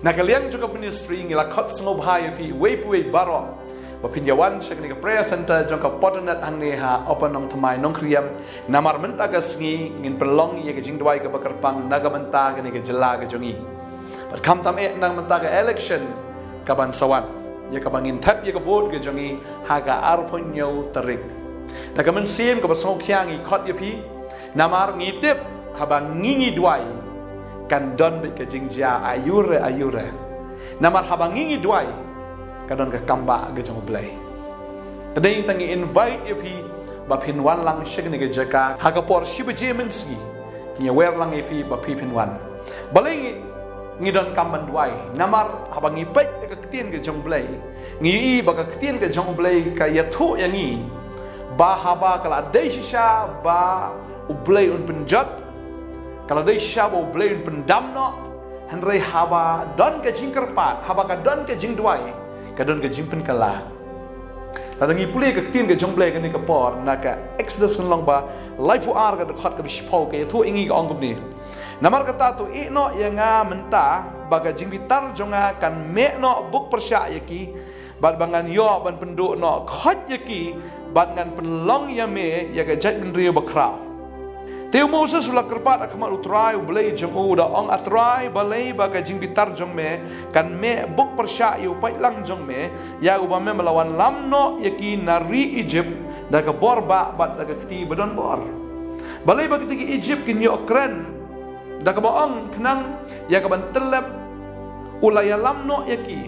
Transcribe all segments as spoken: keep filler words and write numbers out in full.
Na ka liang jong ka ministry ngi la khot sngewbha ïa phi uwei pa uwei baroh ba phin ïa wan sha kane ka prayer center jong ka Podonet hangne ha Upper Nongthymmai Nongkriem. Namar mynta ka sngi ngin pynlong ïa ka jingduwai kaba kyrpang na ka bynta kane ka jylla ka jong ngi. Bad khamtam eh na ka bynta ka election kaban sa wan, ïa kaba ngin thep ïa ka vote ka jong ngi ha ka arphew hynñiew tarik. Da ka mynsiem kaba sngewkhia ngi khot ïa phi, namar ngi tip haba ngi ngi duwai kan don beit ka jingjia aiu re aiu re. Namar haba ngi ngi duwai ka don ka kambah ka jong U Blei. Te dei tang ngi invite ïa phi ba phin wan lang sha kane ka jaka ha ka por shi baje mynsngi. Ngi wer lang ïa phi ba phi phin wan. Balei ngi, ngi donkam ban duwai? Namar haba ngi peit ïa ka ktien ka jong U Blei, ngi ïohi ba ka ktien ka jong U Blei ka ïathuh ïa ngi ba haba ka la dei shisha ba U Blei un pynjot, ka la dei shisha ba U Blei un pyndam noh. Hynrei haba don ka jingkyrpad, haba ka don ka jingduwai, ka don ka jingpynkylla. Lada ngi pule ka ktien ka jong U Blei kane ka por, na ka Exodus lynnong ba laiphew ar ka dkhot kaba shiphew, ka ïathuh ïa ngi, ka ong kumne: Namar kata to ïeh noh ïa nga mynta, ba ka jingbitar jong nga kan meh noh buk pyrshah ïa ki, bad ba ngan ïoh ban pynduh noh khoit ïa ki, bad ngan pynlong ïa me ïa ka jaitbynriew bakhraw. Te u Moses u la kyrpad ha khmat U Trai U Blei jong u, u da ong: A Trai, balei ba ka jingbitar jong me kan meh buk pyrshah ïa u paidlang jong me, ïa uba me la wanlam noh ïa ki na ri Ijipt da ka bor bah bad da ka kti ba don bor? Balei ba kitei ki Ijipt kin ïoh kren da kaba ong, khnang ïa ka ban tyllep u la ïalam noh ïa ki,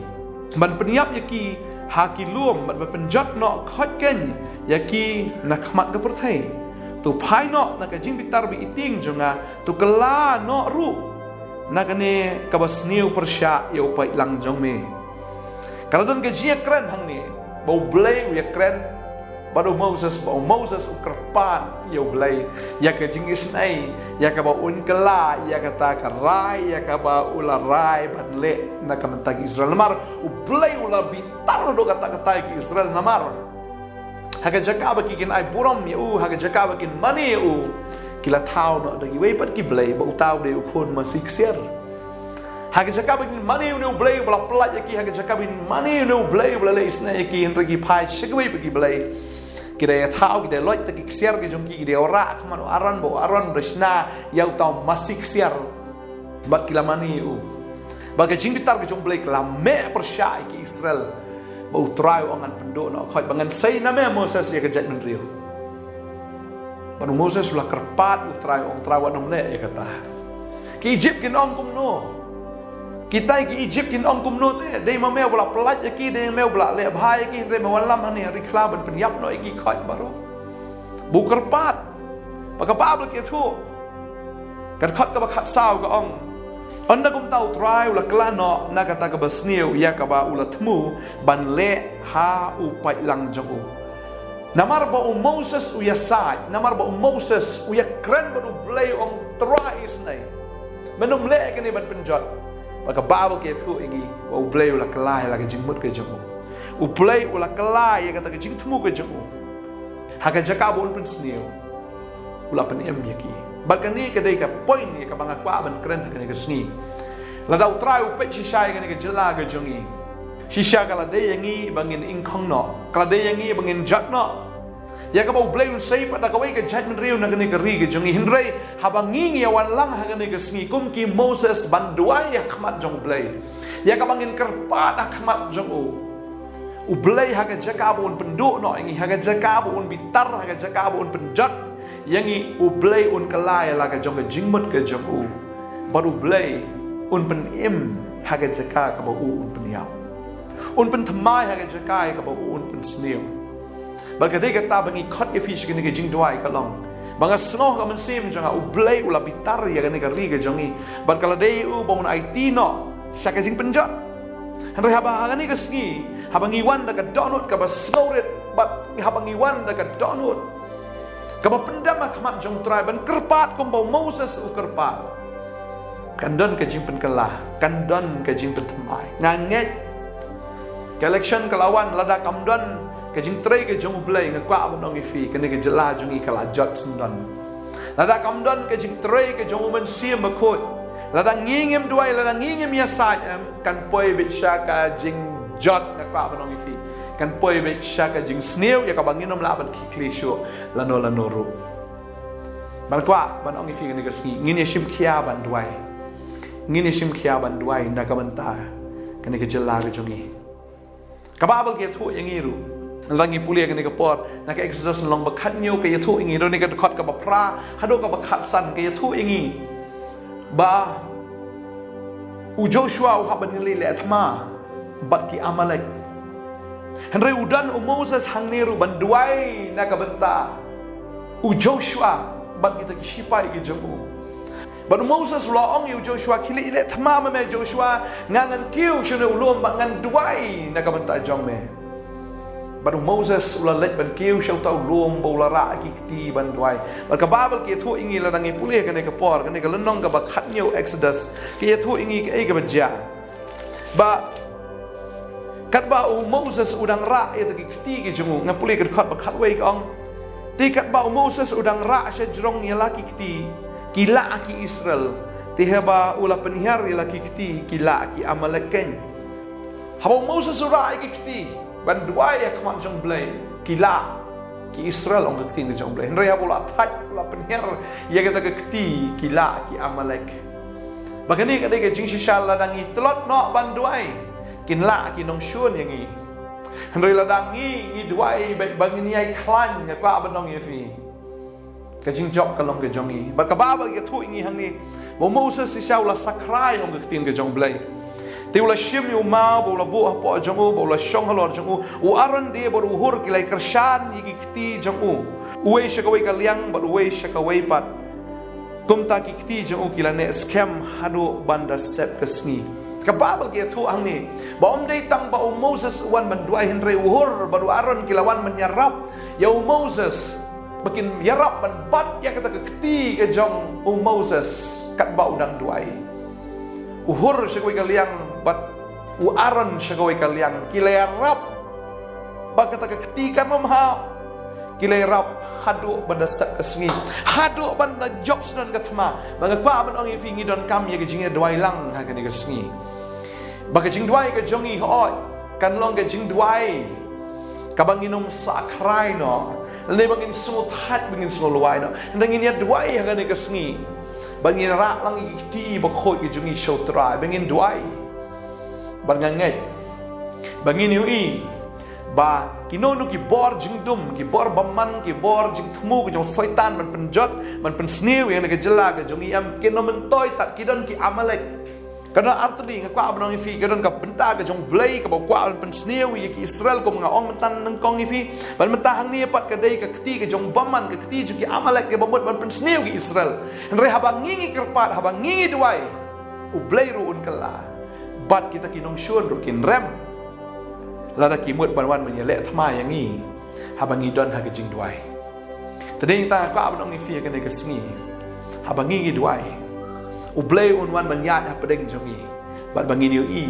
ban pynïap ïa ki ha ki lum, bad ban pynjot noh khoit keiñ ïa ki na khmat ka pyrthei? To phai noh na ka jingbitar ba iting jong nga, to kylla noh ruh na kane kaba sniew pyrshah ïa u paidlang jong me. Ka la don ka jingïakren hangne ba U Blei u ïakren bad u Moses, ba u Moses u kyrpad ïa U Blei ïa ka jingisynei, ïa kaba un kylla ïa kata ka rai, ïa kaba u la rai ban leh na ka bynta ki Israel. Namar U Blei u la bitar haduh katta katta ïa ki Israel, namar ha ka jaka ba ki kin ai burom ïa u, ha ka jaka ba kin mane ïa u, ki la thaw noh da kiwei pat ki blei, ba uta u dei u khun masi ksiar. Ha ka jaka ba kin mane ïa une U Blei uba la pyllait ïa ki, ha ka jaka ba kin mane ïa une U Blei uba la leh isynei ïa ki, hynrei ki phai sha kiwei pat ki blei. Ki da ïathaw, ki da loit da ki ksiar ki jong ki, ki da ïaw rah ha khmat u Aaron, ba u Aaron u da shna ïa uta u masi ksiar. Bad ki la mane ïa u. Bad ka jingbitar ka jong U Blei ka la meh pyrshah ïa ki Israel. Ba U Trai u ong, ngan pynduh noh khoit, ba ngan sei na me Moses ïa ka jaitbynriew. Bad u Moses u la kyrpad ïa U Trai, u ong, Trai, wat nym leh ïa kata. Ki Ijipt kin ong kumno? Kitai ki Ijipt kin ong kumno te? Dei ma me uba la pyllait ïa ki, dei ma me uba la leh bha ïa ki, hynrei me wanlam hangne ha ri khlaw ban pynïap noh ïa ki khoit baroh. Ba u kyrpad. Bad ka Baibl ka ïathuh, ka dkhot kaba khatsaw ka ong: Ynda kumta U Trai u la kylla noh na kata kaba sniew ïa kaba u la thmu ban leh ha u paidlang jong u. Namar ba u Moses u ïasaid, namar ba u Moses u ïakren bad U Blei, u ong, Trai, isynei, men nym leh kane ban pynjot. Bad ka Baibl ka ïathuh ïa ngi ba U Blei u la kylla ïa la ka jingmut ka jong u. U Blei u la kylla ïa kata ka jingthmu ka jong u. Ha ka jaka ba un pynsniew, u la pynim ïa ki. Bad kane ka dei ka point ïa kaba nga kwah ban kren ha kane ka sngi. Lada U Trai u peit shisha ïa kane ka jylla ka jong ngi, shisha ka la dei ïa ngi ba ngin ingkhong noh, ka la dei ïa ngi ba ngin jot noh ïa kaba U Blei un sei pat da kawei ka jaitbynriew na kane ka ri ka jong ngi. Hynrei haba ngi ngi ïa wan lang ha kane ka sngi kum ki Moses ban duwai ha khmat jong U Blei, ïa kaba ngin kyrpad ha khmat jong u, U Blei ha ka jaka ba un pynduh noh ïa ngi, ha ka jaka ba un bitar, ha ka jaka ba un pynjot ïa ngi, U Blei un kylla ïa la ka jong ka jingmut ka jong u. Bad U Blei un pynim ha ka jaka kaba u un pynïap. Un pynthymmai ha ka jaka ïa kaba u un pynsniew. Bad ka dei kata ba ngi khot ïa phi sha kane ka jingduwai ka long ba nga sngew ha ka mynsiem jong nga U Blei u la bitar ïa kane ka ri ka jong ngi. Bad ka la dei u ba un aiti noh sha ka jingpynjot. Hynrei haba ha kane ka sngi, haba ngi wan da ka dohnud kaba sngewrit, bad haba ngi wan da ka dohnud kaba pyndem ha khmat jong U Trai ban kyrpad kumba u Moses u kyrpad, kan don ka jingpynkylla, kan don ka jingpynthymmai. Nga ngeit ka election ka la wan, lada kam don ka jingtrei ka jong U Blei, nga kwah ban ong ïa phi, kane ka jylla jong ngi ka la jot syndon. Lada kam don ka jingtrei ka jong U Mynsiem Bakhuid, Lada ngi ngim duwai, lada ngi ngim ïasaid, em, kan poi beit sha ka jingjot, nga kwah ban ong ïa phi. Kan poi beit sha ka jingsniew ïa kaba ngin ym lah ban khie khlieh shuh lano lano ruh. Ban kwah ban ong ïa phi kane ka sngi, ngin ïa shim khia ban duwai. Ngin ïa shim khia ban duwai na ka bynta kane ka jylla ka jong ngi. Ka Baibl ka ïathuh ïa ngi ruh, lada ngi pule kane ka por, na ka Exodus lynnong ba khathynñiew ka ïathuh ïa ngi ruh, na ka dkhot kaba phra haduh kaba khatsan ka ïathuh ïa ngi ba u Joshua u hap ban ïaleh thma bad ki Amalek. Hynrei u don u Moses hangne ruh ban duwai na ka bynta u Joshua bad kita ki shipai ki jong u. Bad u Moses u la ong ïa u Joshua, khie leit leh thma ma me Joshua, nga ngan kiew shane u lum bad ngan duwai na ka bynta jong me. Bad u Moses u la leit ban kiew sha uta u lum ba u la rah ki kti ban duwai. Bad ka Baibl ka ïathuh ïa ngi, lada ngi pule kane ka por, kane ka lynnong kaba khathynñiew Exodus, ka ïathuh ïa ngi kaei kaba jia. Ba katba u Moses u dang rah ïa kita ki kti ki jong u, nga pule ka dkhot ba khatwei ka ong, te katba u Moses u dang rah sha jrong ïa la ki kti, ki lah ki Israel, te haba u la pynhiar ïa la ki kti, ki lah ki Amalek keiñ. Haba u Moses u rah ïa ki kti ban duwai ha khmat jong Blei, ki lah ki Israel, ong ka ktien ka jong Blei. Hynrei haba u la thait, u la pynhiar ïa kita ki kti, ki lah ki Amalek. Ba kane ka dei ka jingshisha, lada ngi tlot noh ban duwai, kin lah ki nongshun ïa ngi. Hynrei lada ngi, ngi duwai beit ba ngin ïai khlaiñ, nga kwah ban ong ïa phi, ka jingjop ka long ka jong ngi. Bad ka Baibl ka ïathuh ïa ngi hangne ba u Moses shisha u la sakrai, ong ka ktien ka jong Blei. Te u la shim ïa u maw ba u la buh hapoh jong u, ba u la shong halor jong u. U Aaron de bad u Hur ki la ïa kyrshan ïa ki kti jong u, uwei sha kawei ka liang bad uwei sha kawei pat. Kumta ki kti jong u ki la neh skhem haduh ban da sep ka sngi. Ka Baibl ka ïathuh hangne ba ym dei tang ba u Moses u wan ban duwai, hynrei u Hur bad u Aaron ki la wan ban ïarap ïa u Moses, ba kin ïarap ban bat ïa kata ka kti ka jong u Moses katba u dang duwai. U Hur sha kawei ka liang bad u Aaron sha kawei ka liang, ki la ïarap ba kata ka kti kan ym hap. Ki la ïarap haduh ban da sep ka sngi, haduh ban da jop sdang ka thma. Ba nga kwah ban ong ïa phi, ngi donkam ïa ka jingïaduwai lang ha kane ka sngi. Ba ka jingduwai ka jong ngi, hooid, kan long ka jingduwai kaba ngin ym sakrai noh, lane ba ngin sngewthait, ba ngin sngewlwai noh. Hynrei ngin ïaduwai ha kane ka sngi, ba ngin rah lang ïa ki kti ba khuid ki jong ngi sha u Trai, ba ngin duwai. Bad nga ngeit ba ngin ïohi ba kino kino ki bor jingdum, ki bor bymman, ki bor jingthmu ki jong u Soitan ban pynjot, ban pynsniew ïa kane ka jylla ka jong ngi, em, kin ym myntoi tat, ki don ki Amalek. Ka don artylli, nga kwah ban ong ïa phi, ka don ka bynta ka jong Blei kaba u kwah ban pynsniew ïa ki Israel, kum nga ong mynta nyngkong ïa phi. Bad mynta hangne pat ka dei ka kti ka jong bymman, ka kti jong ki Amalek kaba mut ban pynsniew ki Israel. Hynrei haba ngi ngi kyrpad, haba ngi ngi duwai, u Blei ruh un kylla. Bad kita ki nongshun ruh kin rem lada ki mut ban wan ban ïaleh thma ïa ngi haba ngi don ha ka jingduwai. Te dei tang nga kwah ban ong ïa phi ha kane ka sngi, haba ngi ngi duwai, u Blei un wan ban ïaid hapdeng jong ngi. Bad ba ngin ïohi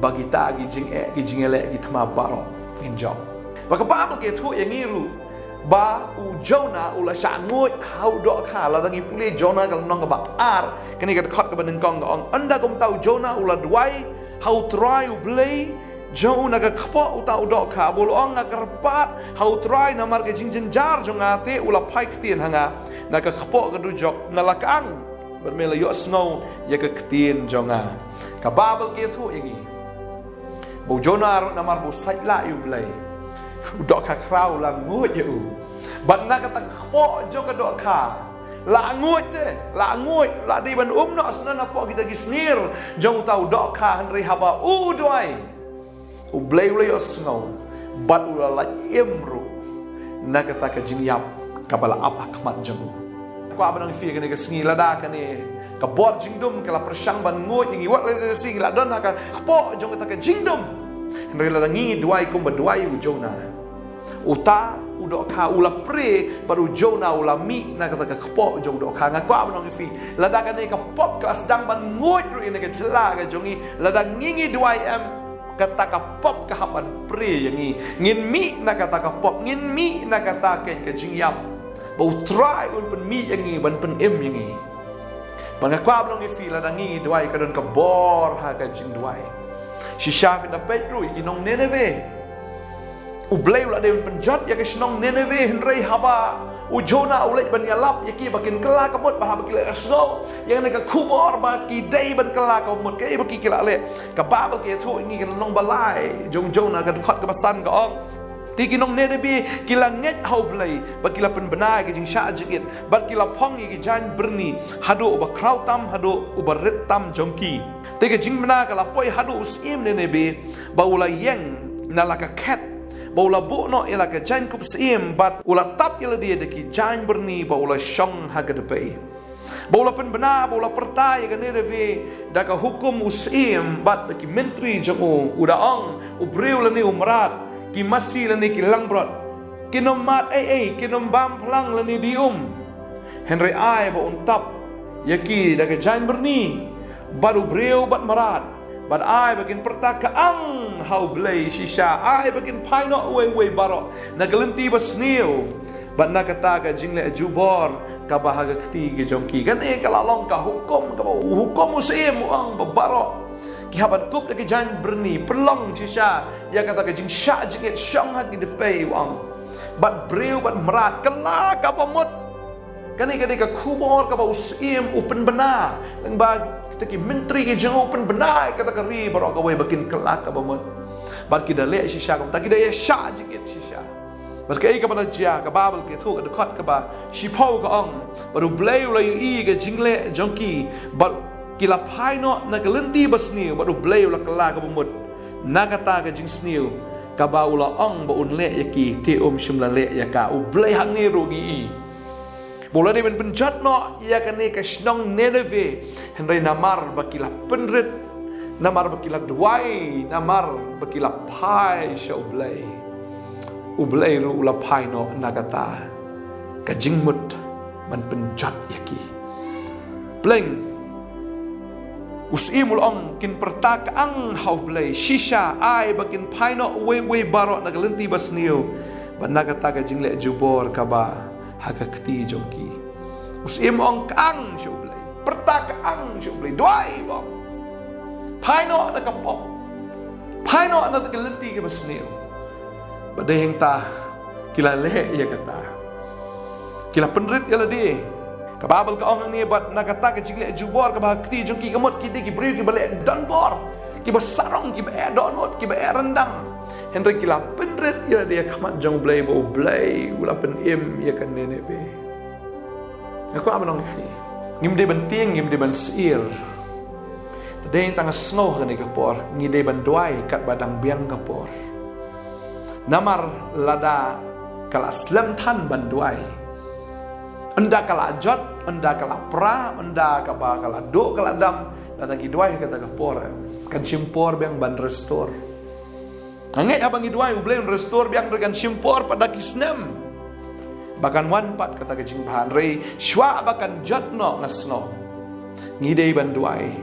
ba kita ki jingeh, ki jingïaleh ki thma baroh ngin jop. Ba ka Baibl ka ïathuh ïa ngi ruh ba u Jonah u la shah nguid ha u dohkha. Lada ngi pule Jonah ka lynnong kaba ar, kane ka dkhot kaba nyngkong ka ong, ynda kumta u Jonah u la duwai ha u Trai u Blei jong u na ka kpoh uta u dohkha, ba u la ong, nga kyrpad ha u Trai namar ka jingjynjar jong nga, te u la phai ktien ha nga na ka kpoh ka dujok, nga la kyang bad me la ïohsngew ïa ka ktien jong nga. Ka Baibl ka ïathuh ïa ngi ba u Jonah ruh namar ba u sait lah ïa u Blei, u dohkha khraw u la nguid ïa u. Bad na kata ka kpoh jong ka dohkha la nguid te, la nguid, la dei ban um noh shen hapoh kita ki snier jong uta u dohkha, hynrei haba u duwai, u Blei u la ïohsngew bad u la lait im ruh na kata ka jingïap kaba la ap ha khmat jong u. Kwah ban ong ïa phi kane ka sngi, lada kane ka bor jingdum ka la pyrshang ban nguid ïa ngi, wat la ka sngi la don ha ka kpoh jong kata ka jingdum, hynrei lada ngi duwai kumba duwai u Jonah, uta u dohkha u la prie bad u Jonah u la mih na kata ka kpoh jong u dohkha. Nga kwah ban ong ïa phi, lada kane ka pop ka la sdang ban nguid ruh ïa kane ka jylla ka jong ngi, lada ngi ngi duwai, em, kata ka pop ka hap ban prie ïa ngi. Ngin mih na kata ka pop, ngin mih na kata ka, ka jingïap. Ba u Trai un pynmih ïa ngi, ban pynim ïa ngi. Ba nga kwah ban ong ïa phi, lada ngi duwai ka don ka bor ha ka jingduwai. Shisha phin da peit ruh ïa ki nong Nineveh. U Blei u la dei ban pynjot ïa ka shnong Nineveh, hynrei haba u Jonah u leit ban ïalap ïa ki ba kin kylla ka mut, ba haba ki la sngew ïa kane ka khubor ba ki dei ban kylla ka mut, kaei ba ki ki la leh? Ka Baibl ka ïathuh ïa ngi, ka lynnong ba lai jong Jonah, ka dkhot kaba san, ka ong: Te ki nong Nineveh ki la ngeit ha U Blei bad ki la pynbna ïa ka jingshah jingit, bad ki la phong ïa ki jaiñ byrni haduh uba khraw tam, haduh uba rit tam jong ki. Te ka jingbna ka la poi haduh u syiem Nineveh, ba u la ïeng na la ka khet, ba u la buh noh ïa la ka jaiñkup syiem, bad u la tap ïa lade da ki jaiñ byrni, ba u la shong ha ka dpei. Ba u la pynbna, ba u la pyrta ïa ka Nineveh da ka hukum u syiem bad da ki myntri jong u, u da ong: U briew lane u mrad, ki masi lane ki langbrot, kin ym mad ei ei, kin ym bam phlang lane die um. Hynrei ai ba un tap ïa ki da ka jaiñ byrni, bad u briew bad mrad, bad ai ba kin pyrta ka ang ha U Blei. Shisha ai ba kin phai noh uwei uwei baroh na ka lynti ba sniew, bad na kata ka jingleh jubor kaba ha ka kti ka jong ki. Kane ka la long ka hukum, kaba u hukum u syiem, u ong ba baroh ki hap ban kup da ki jaiñ byrni, pynlong shisha ïa kata ka jingshah jingit, shong ha ki dpei, u ong, bad briew bad mrad, kylla kaba mut. Kane ka dei ka khubor kaba u syiem u pynbna, lyngba kita ki myntri ki jong u, u pynbna ïa kata ka ri baroh kawei ba kin kylla kaba mut. Bad ki da leh shisha kumta, ki da ïashah jingit shisha. Bad kaei kaba la jia? Ka Baibl ka ïathuh, ka dkhot kaba shiphew, ka ong: Bad U Blei u la ïohi ïa ka jingleh jong ki, bad ki la phai noh na ka lynti ba sniew, bad U Blei u la kylla kaba mut na kata ka jingsniew kaba u la ong ba un leh ïa ki, te um shym la leh ïa ka. U Blei hangne ruh ngi i ba u la dei ban pynjot noh ïa kane ka shnong Nineveh, hynrei namar ba ki la pynrit, namar ba ki la duwai, namar ba ki la phai sha U Blei, U Blei ruh u la phai noh na kata ka jingmut ban pynjot ïa ki. Pleng, u syiem u la ong kin pyrta ka ang ha U Blei, shisha ai ba kin phai noh uwei uwei baroh na ka lynti ba sniew, bad na kata ka jingleh jubor kaba ha ka kti jong ki. U syiem u ong ka ang sha U Blei, pyrta ka ang sha U Blei, duwai, u ong, phai noh na ka pop, phai noh na ka lynti kaba sniew. Bad dei hangta ki la leh ïa kata, ki la pynrit ïa lade. Ka Baibl ka ong hangne, bad na kata ka jingleh jubor kaba ha ka kti jong ki, ka mut ki dei ki briew kiba leh donbor, kiba sarong, kiba eh dohnud, kiba eh ryndang. Hynrei ki la pynrit ïa lade ha khmat jong U Blei, ba U Blei u la pynim ïa ka Nineveh. Nga kwah ban ong ïa phi, ngim dei ban tieng, ngim dei ban sheptieng. Te dei tang, nga sngew ha kane ka por ngi dei ban duwai katba dang biang ka por. Namar lada ka la slem than ban duwai, ynda ka la jot, ynda ka la pra, ynda kaba ka la duh ka la dam, lada ngi duwai ha kata ka por, kan shim por biang ban restore. Nga ngeit haba ngi duwai, U Blei un restore biang, hynrei kan shim por pat da ki snem ba kan wan pat kata ka jingbha. Hynrei shuwa ba kan jot noh, nga sngew ngi dei ban duwai,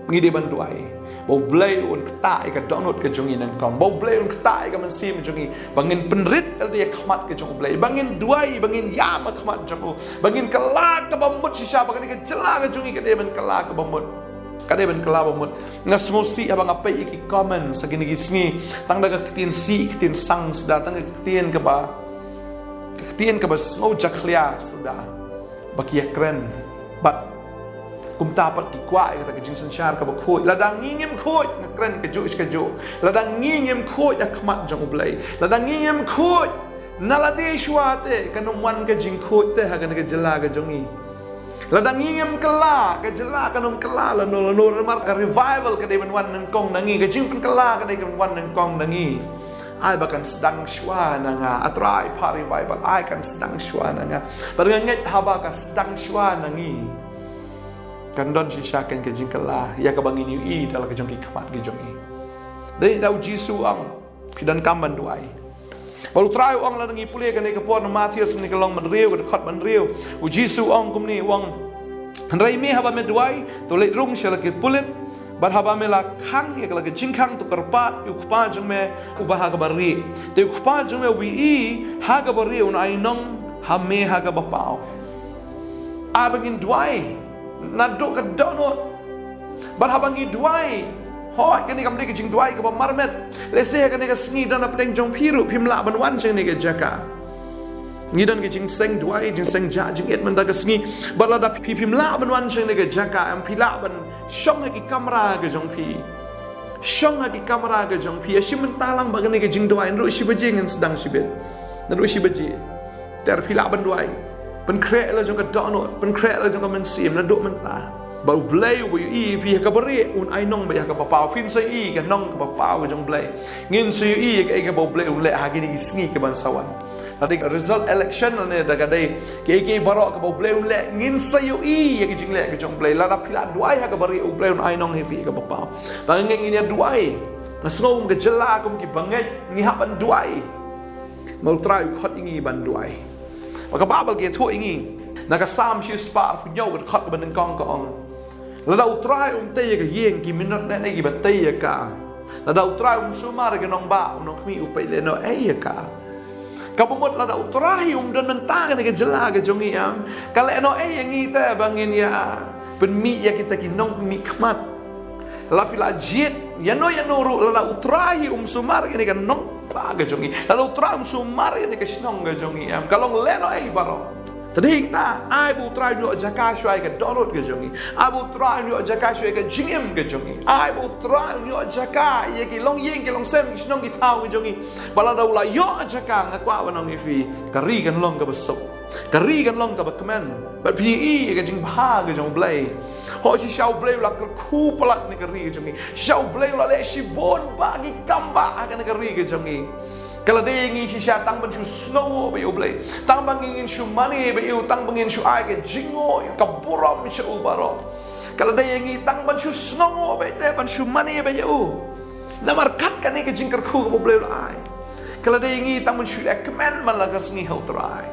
ngi dei ban duwai ba U Blei un ktah ïa ka dohnud ka jong ngi nyngkong, ba U Blei un ktah ïa ka mynsiem jong ngi, ba ngin pynrit ïa lade ha khmat ka jong U Blei, ba ngin duwai, ba ngin ïam ha khmat jong u, ba ngin kylla kaba mut shisha, ba kane ka jylla ka jong ngi ka dei ban kylla kaba mut. Ka dei ban kylla ba mut. Nga sngewsih haba nga peit ïa ki comment ha kine ki sngi, tang da ka ktien sih, ktien sang suda, tang ka ktien kaba, ka ktien kaba sngew jakhlia suda ba ki ïakren. Bad kumta pat ki kwah ïa kata ka jingsynshar kaba khuid. Lada ngi ngim khuid, nga kren kajuh shi kajuh, lada ngi ngim khuid ha khmat jong U Blei, lada ngi ngim khuid na lade shuwa te, kan ym wan ka jingkhuid te ha kane ka jylla ka jong ngi. Lada ngi ngim kylla, ka jylla kan ym kylla lano lano. Namar ka revival ka dei ban wan nyngkong na ngi, ka jingpynkylla ka dei ban wan nyngkong na ngi. Ai ba kan sdang shuwa na nga, A Trai, pha revival, ai kan sdang shuwa na nga. Bad nga ngeit haba ka sdang shuwa na ngi, kan don shisha ka jingkylla ïa kaba ngin ïohi da la ka jong ki khmat ki jong ngi. Dei da U Jisu u ong, phi donkam ban duwai. Bad U Trai u ong, lada ngi pule kane ka por na Mathaios, kane ka lynnong ba hynriew, ka dkhot ba hynriew, U Jisu u ong kumne, u ong: Hynrei me, haba me duwai, to leit rung sha la ki pulit, bad haba me la khang ïa la ka jingkhang, to kyrpad ïa U Kpa jong me uba ha kaba rieh. Te U Kpa jong me uba ïohi ha kaba rieh un ai nong ha me ha kaba paw. Ai ba ngin duwai, Naduh ka dohnud. Bad haba ngi duwai, hooid, kane kam dei ka jingduwai kaba marmet. Lehse ha kane ka sngi don hapdeng jong phi ruh phim lah ban wan sha kane ka jaka. Ngi don ka jingseng duwai, jingseng jah jingit mynta ka sngi. Bad lada phi phim lah ban wan sha kane ka jaka, em, phi lah ban shong ha ki kamra ka jong phi. Shong ha ki kamra ka jong phi. Ïa shi mynta lang ba kane ka jingduwai, naduh shi baje ngin sdang shibit. Naduh shi baje. Te phi lah ban duwai. Pynkhreh la jong ka dohnud, pynkhreh la jong ka mynsiem naduh mynta. Ba U Blei uba ïohi ïa phi ha kaba rieh un ai nong beit ha kaba paw. Phin sa ïohi ïa ka nong kaba paw ka jong U Blei. Ngin sa ïohi ïa kaei kaba U Blei un leh ha kine ki sngi ki ban sa wan. Lada ka result election lane da ka dei kiei kiei baroh kaba U Blei un leh, ngin sa ïohi ïa ka jingleh ka jong U Blei. Lada phi la duwai ha kaba rieh, U Blei un ai nong ïa phi ha kaba paw. Ba ngin, ngin ïa duwai. Nga sngew kum ka jylla, kum ki bangeit, ngi hap ban duwai. Ma U Trai u khot ïa ngi ban duwai. Ba ka Baibl ka ïathuh ïa ngi na ka Salm shispah arphew hynñiew, ka dkhot kaba nyngkong, ka ong: Lada U Trai um tei ïa ka ïing, ki minot ne ne kiba tei ïa ka. Lada U Trai um sumar ïa ka nongbah, u nongkhmih u peit lehnohei ïa ka. Kaba mut lada U Trai um don mynta ha kane ka jylla ka jong ngi, em, ka lehnohei ïa ngi te ba ngin ïa pynmih ïa kita ki nongpynmih khmat. La phi la jied ïano ïano ruh, lada U Trai um sumar ïa kane ka nongbah ka jong ngi, lada U Trai um sumar ïa kane ka shnong ka jong ngi, em, ka long lehnohei baroh. Te dei hangta, ai ba U Trai un ïoh jaka shuwa ïa ka dohnud ka jong ngi. Ai ba U Trai un ïoh jaka shuwa ïa ka jingim ka jong ngi. Ai ba U Trai un ïoh jaka ïa ki longïing, ki longsem, ki shnong, ki thaw ka jong ngi. Ba lada u la ïoh jaka, nga kwah ban ong ïa phi, ka ri kan long kaba suk. Ka ri kan long kaba kmen. Bad phin ïohi ïa ka jingbha ka jong U Blei. Hooid, shisha U Blei u la kyrkhu palat ïa ka ri ka jong ngi. Shisha U Blei u la leh shibun bah ki kambah ha kane ka ri ka jong ngi. Ka la dei ïa ngi shisha tang ban shu sngewnguh bad ïa U Blei, tang ba ngin shu mane bad ïa u, tang ba ngin shu ai ka jingnguh, ka burom sha u baroh. Ka la dei ïa ngi tang ban shu sngewnguh bad te ban shu mane bad ïa u. Namar kat kane ka jingkyrkhu kaba U Blei u la ai. Ka la dei ïa ngi tang ban shu leh kmen man la ka sngi ha U Trai.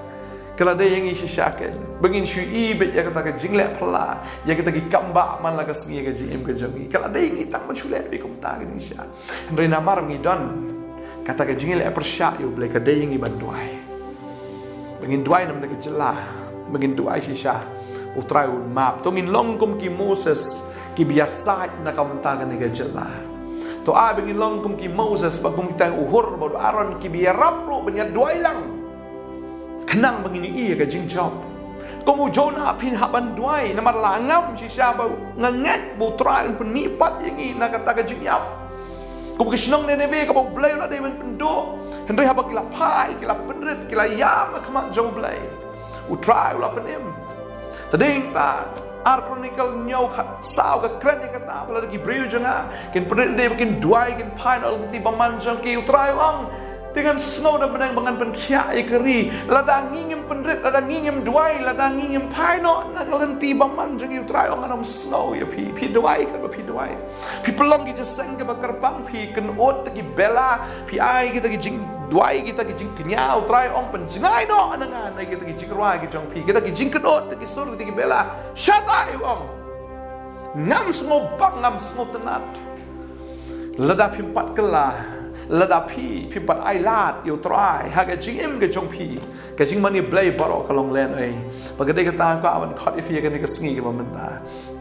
Ka la dei ïa ngi shisha kein ba ngin shu ïohi bad ïa kata ka jingleh phylla, ïa kata ki kambah man la ka sngi ha ka jingim ka jong ngi. Ka la dei ïa ngi tang ban shu leh bad kumta ka jingshisha. Hynrei namar ngi don kata ka jingleh pyrshah ïa U Blei, ka dei ïa ngi ban duwai. Ba ngin duwai na bynta ka jylla, ba ngin duwai shisha U Trai un map. To ngin long kum ki Moses kiba ïasaid na ka bynta kane ka jylla. To ai ba ngin long kum ki Moses bad kum kita u Hur bad u Aaron kiba ïarap ruh ban ïaduwai lang khnang ba ngin ïohi ïa ka jingjop. Kum u Jonah, phin hap ban duwai, namar la ngam shisha ba nga ngeit ba U Trai un pynmih pat ïa ngi na kata ka jingïap. Kum ka shnong Nineveh kaba U Blei u la dei ban pynduh, hynrei haba ki la phai, ki la pynrit, ki la ïam ha khmat jong U Blei, U Trai u la pynim. Te dei hangta Ar Chronicle hynñiew khatsaw ka kren ïa kata, ba lada ki briew jong nga kin pynrit lade bad kin duwai, kin phai noh lynti bymman jong ki, U Trai u ong, te ngan sngew na bneng bad ngan pynkhiah ïa ka ri. Lada ngi ngim pynrit, lada ngi ngim duwai, lada ngi ngim phai noh na ka lynti bymman jong ki, U Trai u ong, ngan ym sngew ïa phi. Phi duwai katba phi duwai, phi pynlong ki jingïaseng kaba kyrpang, phi kynud ïa ki bela, phi ai kita ki jingduwai, kita ki jingkñia, U Trai u ong, pynjngai noh na nga na kita ki jingrwai ki jong phi, kita ki jingkynud ïa ki sur, kita ki bela. Shatai, u ong, ngam sngewbang, ngam sngewtynnad. Lada phim pat kylla, lada phi phim pat ailad ïa U Trai ha ka jingim ka jong phi, ka jingmane Blei baroh ka long lehnohei. Bad ka dei kata nga kwah ban khot ïa phi ha kane ka sngi kaba mynta.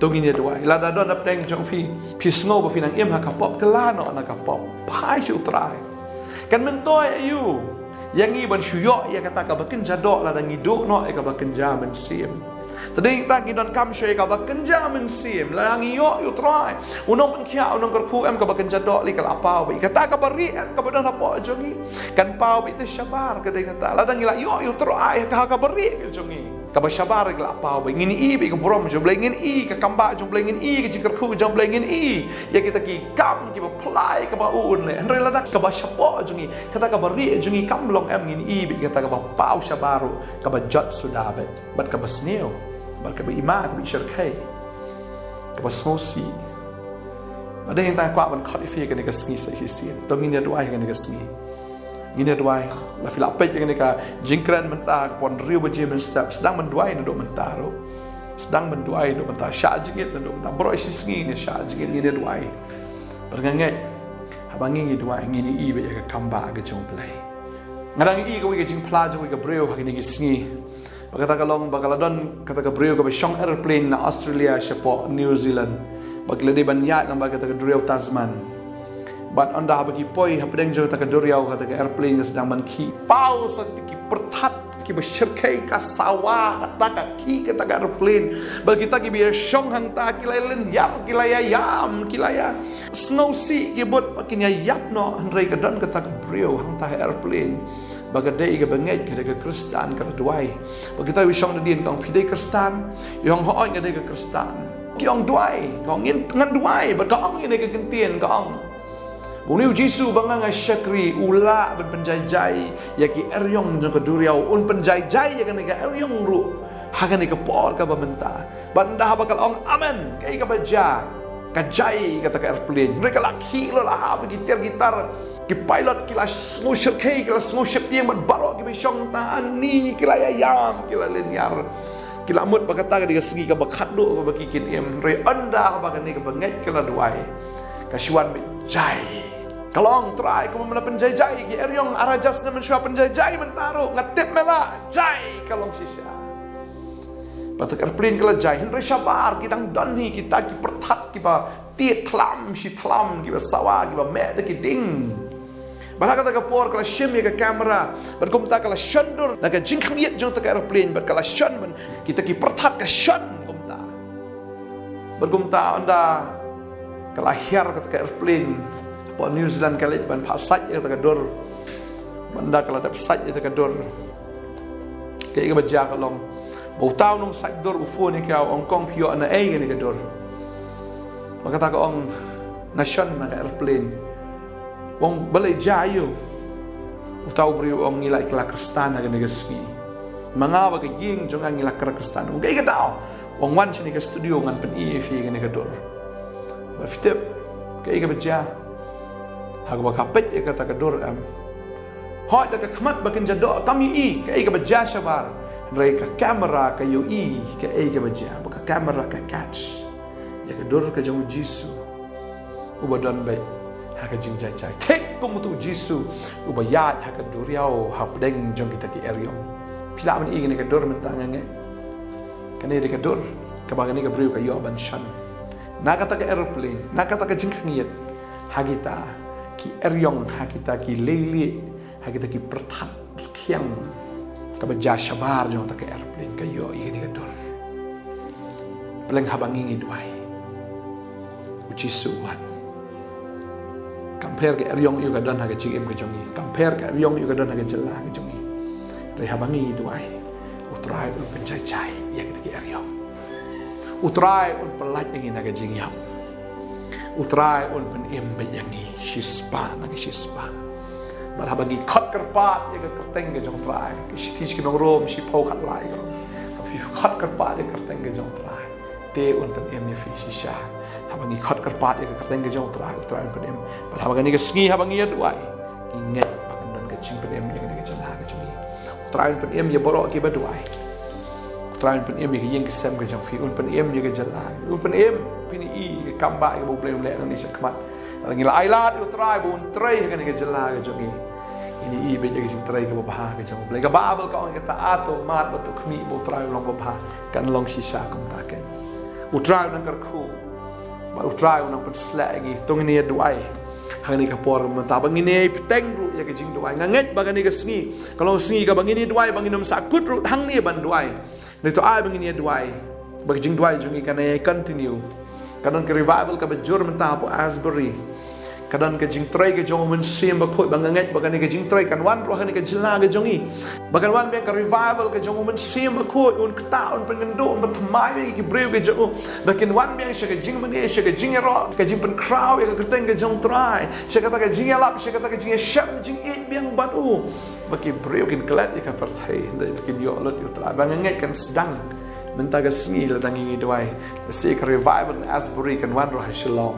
To ngin ïa duwai. Lada don hapdeng jong phi, phi sngew ba phi nang im ha ka pop, kylla noh na ka pop, phai sha U Trai. Kan myntoi aïu ïa ngi ban shu ïoh ïa kata kaba kynja doh lada ngi duh noh ïa kaba kynja mynsiem? Te dei tang ngi donkam shuh ïa kaba kynja mynsiem. Lada ngi ïoh ïa U Trai, u nongpynkhiah, u nongkyrkhu, em, kaba kynja doh lei ka la paw beit. Kata kaba rieh, em, kaba don hapoh jong ngi kan paw beit te shabar. Ka dei kata, lada ngi la ïoh ïa U Trai ha kaba rieh ka jong ngi, kaba shabar ka la paw beit. Ngin ïohi beit ka burom jong U Blei, ngin ïohi ka kambah jong U Blei, ngin ïohi ka jingkyrkhu jong U Blei, ngin ïohi ïa kita ki kam kiba phylla kaba u un leh. Hynrei lada kaba shapoh jong ngi, kata kaba rieh jong ngi kam long, em, ngin ïohi beit kata kaba paw shabar ruh, kaba jot suda beit, bad kaba sniew, bad kaba i ma, kaba i shyrkhei, kaba sngewsih. Bad dei hangta nga kwah ban khot ïa phi ha kane ka sngi sa shisien. To ngin ïa duwai ha kane ka sngi. Ngin ïa duwai. Lada phi la peit ïa kane ka jingkren mynta, ka pon hynriew baje mynstep, sdang ban duwai naduh mynta ruh. Sdang ban duwai naduh mynta. Shah jingit naduh mynta. Baroh shi sngi ngin shah jingit, ngin ïa duwai. Bad nga ngeit, haba ngi ngi duwai, ngin ïohi beit ïa ka kambah ka jong U Blei. Nga dang ïohi kawei ka jingphla jong kawei ka briew ha kine ki sngi. Ba kata ka long ba ka la don kata ka briew kaba shong aeroplane na Australia shapoh New Zealand. Ba ki la dei ban ïaid lyngba kata ka duriaw Tasman. Bad ynda haba ki poi hapdeng jong kata ka duriaw, kata ka aeroplane ka sdang ban khih. Paw sa ki pyrthat kiba shyrkhei, ka sawa kata ka khih kata ka aeroplane. Bad kita kiba ïashong hangta ki la lynñiar, ki la ïaïam, ki la ïa sngewsih ki bud ba kin ïaïap noh, hynrei ka don kata ka briew hangta ha aeroplane. Ba ka dei kaba ngeit, ka dei ka Khristan, ka la duwai. Ba kita kiba shong nadien ka ong, phi dei Khristan? I ong, hooid nga dei ka Khristan. Ki ong, duwai. Ka ong, ngin, ngan duwai. Bad ka ong ïa kane ka kyntien, ka ong, une u Jisu ba nga nga shakri u lah ban pynjaijai ïa ki eriong jong ka duriaw, un pynjaijai ïa kane ka eriong ruh ha kane ka por kaba mynta. Bad ynda haba ka la ong amen, kaei kaba jia? Ka jai kata ka aeroplane. Hynrei ka la khih lut, la hap ki tiar ki tar, ki pilot ki la sngew shyrkhei, ki la sngew sheptieng, bad baroh kiba shong hangta, ani ki la ïaïam, ki la lynñiar. Ki la mut ba kata ka dei ka sngi kaba khatduh kaba ki kin im. Hynrei ynda haba kane kaba ngeit ka la duwai, ka shu wan beit jai. Ka la ong, Trai, kumba me la pynjaijai ïa ki eriong, ara jas ne mynshuwa pynjaijai mynta ruh, nga tip me lah. Jai, ka long shisha. Bad kata ka aeroplane ka la jai. Hynrei shabar, ki dang don hi kita ki pyrthat kiba tied thlam shi thlam, kiba sawa, kiba meh da ki ding. Bad ha kata ka por ka la shim ïa ka camera, bad kumta ka la shon dur na ka jingkhang ïit jong kata ka aeroplane, bad ka la shon ban, kita ki pyrthat ka shon kumta. Bad kumta ynda ka la hiar kata ka aeroplane, hapoh New Zealand ka leit ban phah sait ïa kata ka dur. Bad ynda ka la dep sait ïa kata ka dur, kaei kaba jia ka long ba uta u nongsait dur u phone ïa ka, u ong, kong, phi ïoh na ei kane ka dur? Bad kata ka ong, nga shon na ka aeroplane. U ong, balei, jia aïu? Uta u briew u ong, ngi la ïa ki la Khristan ha kane ka sngi. Ma nga bad ka ïing jong nga ngi la Khristan. U ong, kaei ka daw? U ong, wan shane ka studio, ngan pyni ïa phi kane ka dur. Bad phi tip kaei kaba jia? Ha kaba ka peit ïa kata ka dur, em, hooid, da ka khmat ba kin jadoh kam ïohi kaei kaba jia shabar. Hynrei ka camera ka ïohi kaei kaba jia, ba ka camera ka catch ïa ka dur ka jong u Jisu uba don beit ha ka jingjaijai, thik kum utu u Jisu uba ïaid ha ka duriaw hapdeng jong kita ki eriong. Phi lah ban i kane ka dur mynta, nga ngeit kane dei ka dur kaba kane ka briew ka ïoh ban shon na kata ka aeroplane, na kata ka jingkhang ïit, ha kita ki eriong, ha kita ki leilieh, ha kita ki pyrthat khiang kaba jia shabar jong kata ka aeroplane, ka ïoh ïa kane ka dur. Pleng haba ngi ngi duwai, u Jisu u wan. Kam pher ka eriong aïu ka don ha ka jingim ka jong ngi, kam pher ka eriong aïu ka don ha ka jylla ka jong ngi, hynrei haba ngi ngi duwai, u Trai un pynjaijai ïa kita ki eriong. U Trai un pyllait ïa ngi na ka jingïap. U Trai un pynim beit ïa ngi shispah na ka shispah. Bad haba ngi khot kyrpad ïa ka kyrteng ka jong u Trai, ka shithi sha ki nong Rom shiphew khatlai ka ong, haba phi khot kyrpad ïa ka kyrteng ka jong u Trai, te un pynim ïa phi shisha. Haba ngi khot kyrpad ïa ka kyrteng ka jong u Trai, u Trai un pynim. Bad haba kane ka sngi haba ngi ïa duwai, ngi ngeit ba kan don ka jingpynim ïa kane ka jylla ka jong ngi. U Trai un pynim ïa baroh kiba duwai. U Trai un pynim ïa ka ïing ka sem ka jong phi, un pynim ïa ka jylla, un pynim. Phin ïohi ïa ka kam ba ïa kaba U Blei un leh nangne shakhmat. Lada ngi la ailad ïa u Trai ba un trei ha kane ka jylla ka jong ngi, ngin ïohi beit ïa ka jingtrei kaba bha ka jong U Blei. Ka Baibl ka ong, kata, to mad bad to khmih ba u Trai u long babha. Kan long shisha kumta keiñ. U Trai u nang kyrkhu bad u Trai u nang pynshlur ïa ngi. To ngin ïa duwai ha kane ka por mynta, ba ngin ïa bteng ruh ïa ka jingduwai. Nga ngeit ba kane ka sngi ka long sngi kaba ngin ïa duwai, ba ngin ym sahkut ruh hangne ban duwai. Nangta ai ba ngin ïa duwai ba ka jingduwai jong ngi kan ïa continue. Ka don ka revival kaba jur mynta hapoh Asbury. Ka don ka jingtrei ka jong U Mynsiem Bakhuid, ba nga ngeit ba kane ka jingtrei kan wan ruh ha kane ka jylla ka jong ngi. Ba kan wan biang ka revival ka jong U Mynsiem Bakhuid, un ktah, un pynkynduh, un pynthymmai ïa ki briew ka jong u. Ba kin wan biang sha ka jingmane, sha ka jingïaroh, ka jingpynkhraw ïa ka kyrteng ka jong u Trai, sha kata ka jingïalap, sha kata ka jingïashem jingïeit biang bad u. Ba ki briew kin klet ïa ka pyrthei, hynrei ba kin ïoh lut ïa u Trai. Ba nga ngeit kan sdang mynta ka sngi lada ngi ngi duwai. Lehse ka revival na Asbury kan wan ruh ha Shillong.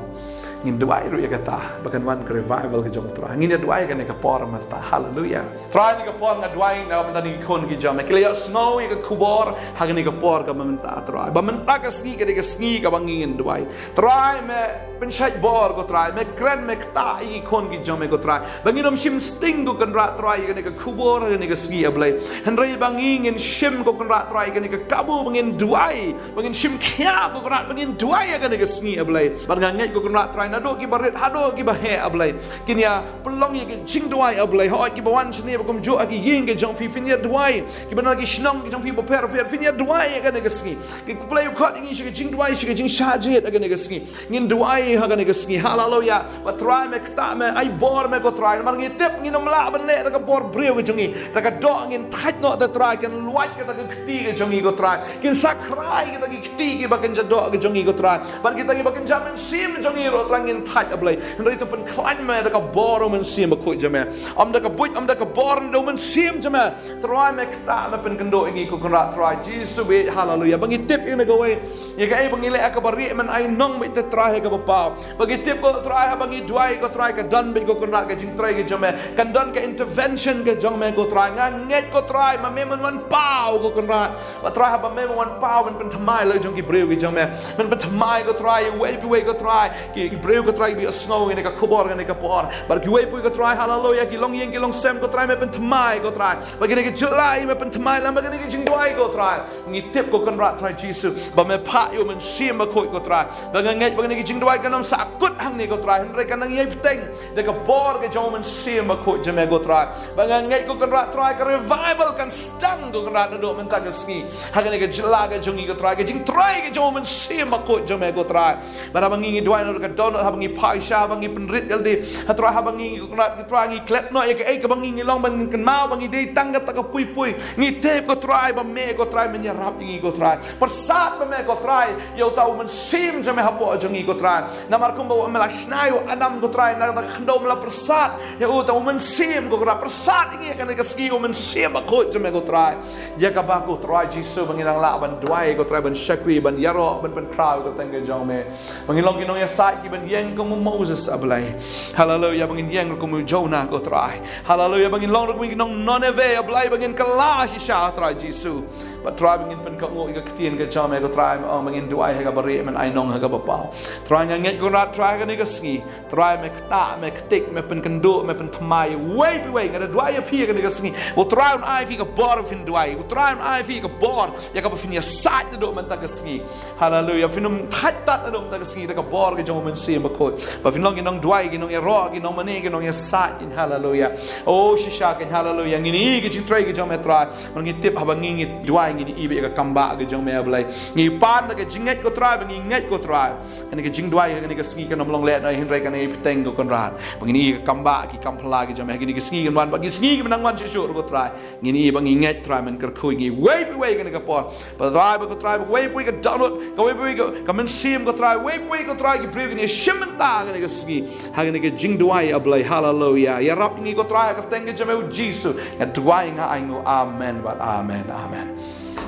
Ngin duwai ruh ïa kata ba kan wan ka revival ka jong u Trai. Ngin ïa duwai kane ka por mynta. Haleluia. Trai, kane ka por nga duwai na ka bynta kine ki khun ki jong me, ki la ïohsngew ïa ka khubor ha kane ka por kaba mynta, Trai, ba mynta ka sngi ka dei ka sngi kaba ngi ngin duwai. Trai, me pynshait bor ko Trai, me kren me ktah ïa ki khun ki jong me ko Trai. Ba ngin ym shim sting ko Kynrad Trai ïa kane ka khubor ïa kane ka sngi A Blei. Hynrei ba ngi ngin shim ko Kynrad Trai ïa kane ka kabu ba ngin duwai, ba ngin shim khia ko Kynrad, ba ngin duwai ïa kane ka sngi A Blei. Bad nga ngeit ko Kynrad Trai naduh ki barit haduh ki baheh A Blei, kin ïa pynlong ïa ki jingduwai A Blei. Hooid ki ba wan shane ba kumjuh ha ki ïing ki jong phi phin ïa duwai, ki ba na ki shnong ki jong phi bapher bapher phin ïa duwai ïa kane ka sngi. Ki Blei u khot ïa ngi sha ki jingduwai, sha ki jingshah jingit ïa kane ka sngi. Ngin duwai ha kane ka sngi. Haleluya. Ba Trai me ktah me, ai bor me ko Trai. Namar ngi tip ngin ym lah ban leh da ka bor briew ka jong ngi. Da ka doh ngin thait noh te Trai, kan luwait kata ka kti ka jong ngi ko Trai. Kin sakrai kata ki kti ki ba kynja doh ka jong ngi ko Trai. Bad kita ki ba kynja mynsiem jong ngi ruh Trai ngin thait A Blei. Hynrei to pynkhlaiñ me da ka bor u Mynsiem Bakhuid jong me. Ym da ka buit, ym da ka bor, da u Mynsiem jong me. Trai me ktah me pynkynduh ïa ngi ko Kynrad Trai Jisu beit. Haleluya. Ba ngi tip ïa kane kawei, ïa kaei ba ngi leh ha kaba rieh men ai nong beit te Trai ha kaba paw. Ba ngi tip ko Trai haba ngi duwai ko Trai ka don beit ko Kynrad ka jingtrei ka jong me. Kan don ka intervention ka jong me ko Trai. Nga ngeit ko Trai ma me men wan paw ko Kynrad. Ba Trai haba me men wan paw men pynthymmai la jong ki briew ki jong me. Men pynthymmai ko Trai iwei pa iwei ko Trai. Ki, ki briew ko Trai ba ïohsngew ïa kane ka khubor ïa kane ka por. Bad kiwei pa iwei ko Trai haleluya ki longïing ki longsem ko Trai me pynthymmai ko Trai. Ba kine ki jylla me pynthymmai lem bad kine ki jingduwai ko Trai. Ngi tip ko Kynrad Trai Jisu ba me phah ïa u Mynsiem Bakhuid ko Trai. Ba nga ngeit ba kine ki jingduwai kan ym sahkut hangne ko Trai. Hynrei kan nang ïai bteng da ka bor ka jong u Mynsiem Bakhuid jong me ko Trai. Ba nga ngeit ko Kynrad Trai ka revival kan sdang ko Kynrad naduh mynta ka sngi. Ha kane ka jylla ka jong ngi ko Trai, ka jingtrei ka jong u Mynsiem Bakhuid jong me ko Trai. Bad haba ngi ngi duwai naduh ka dohnud, haba ngi phai sha, haba ngi pynrit ïalade, ha Trai haba ngi ngi ko Kynrad ko Trai ngi klet noh ïa kaei kaba ngi ngi long ba ngin kynmaw ba ngi dei tang kata ka pui pui. Ngi tip ko Trai ba me ko Trai men ïarap ïa ngi ko Trai. Pyrsad ba me ko Trai ïa uta u Mynsiem jong me hapoh jong ngi ko Trai. Namar kumba me la shna ïa u Adam ko Trai na kata ka khyndew me la pyrsad ïa uta u Mynsiem ko Kynrad. Pyrsad ïa ngi ha kane ka sngi u Mynsiem Bakhuid jong me ko Trai. Ïa kaba ko Trai Jisu ba ngin nang lah ban duwai ko Trai, ban shakri, ban ïaroh, ban pynkhraw ïa ka kyrteng ka jong me. Ba ngin long ki nongïasaid ki ban ïeng kum u Moses A Blei. Haleluya. Ba ngin ïeng kum u Jonah ko Trai. Haleluya. Ba ngin long ruh kum ki nong Nineveh A Blei, ba ngin kylla shisha Trai Jisu. Bad Trai ba ngin pynkohnguh ïa ka ktien ka jong me ko Trai, ba ngin duwai ha kaba rieh men ai nong ha kaba paw. Trai nga ngeit ko Kynrad Trai ha kane ka sngi. Trai me ktah, me ktik, me pynkynduh, me pynthymmai iwei pa iwei. Nga da duwai ïa phi ha kane ka sngi. Ba u Trai un ai phi ka bor phin duwai. U Trai un ai phi ka bor ïa kaba phin ïasaid naduh mynta ka sngi. Haleluya. Phin ym thait tad naduh mynta ka sngi da ka bor ka jong u Mynsiem Bakhuid. Ba phin long ki nongduwai, ki nongïaroh, ki nongmane, ki nongïasaid. Haleluya. O shisha kein haleluya. Ngin ïohi ka jingtrei ka jong me Trai. Namar ngi tip haba ngi ngi duwai ngin ïohi beit ïa ka kam bah ka jong me A Blei. Ngi pan da ka jingngeit ko Trai, ba ngi ngeit ko Trai. Kane ka jingduwai kane ka sngi kan ym long lehnoh hynrei kan ïai bteng ko Kynrad. Ba ngin ïohi ka kam bah ki kam phylla ki jong me ha kine ki sngi kan wan bad ki sngi ki ban nang wan shuh shuh ruh ko Trai. Ngin ïohi ba ngi ngeit Trai men kyrkhu ïa ngi iwei pa iwei kane ka por. Ba Trai ba ko Trai ba iwei pa iwei ka dohnud, ka iwei pa iwei ka, ka mynsiem ko Trai, iwei pa iwei ko Trai ki briew kin ïashim bynta ha kane ka sngi. Ha kane ka jingduwai A Blei, haleluya. Ïarap ïa ngi ko Trai ha ka kyrteng ka jong me u Jisu. Nga duwai nga ainguh. Amen bad amen, amen.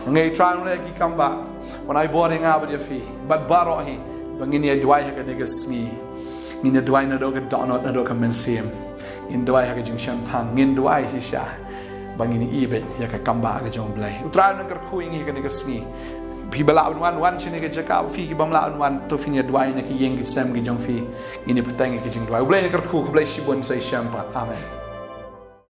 Nga ai Trai un leh ki kam bah, un ai bor ïa nga bad ïa phi bad baroh hi ba ngin ïa duwai ha kane ka sngi. Ngin ïa duwai naduh ka dohnud, naduh ka mynsiem. Ngin duwai ha ka jingshemphang, ngin duwai shisha ba ngin ïohi beit ïa ka kam bah ka jong U Blei. U Trai un kyrkhu ïa ngi ha kane ka sngi. Phi ba lah ban wan, wan shane ka jaka, phi ki bym lah ban wan, to phin ïa duwai na ki ïing ki sem ki jong phi. Ngin ïa bteng ïa ka jingduwai. U Blei un kyrkhu, khublei shibun, sa shisien pat. Amen.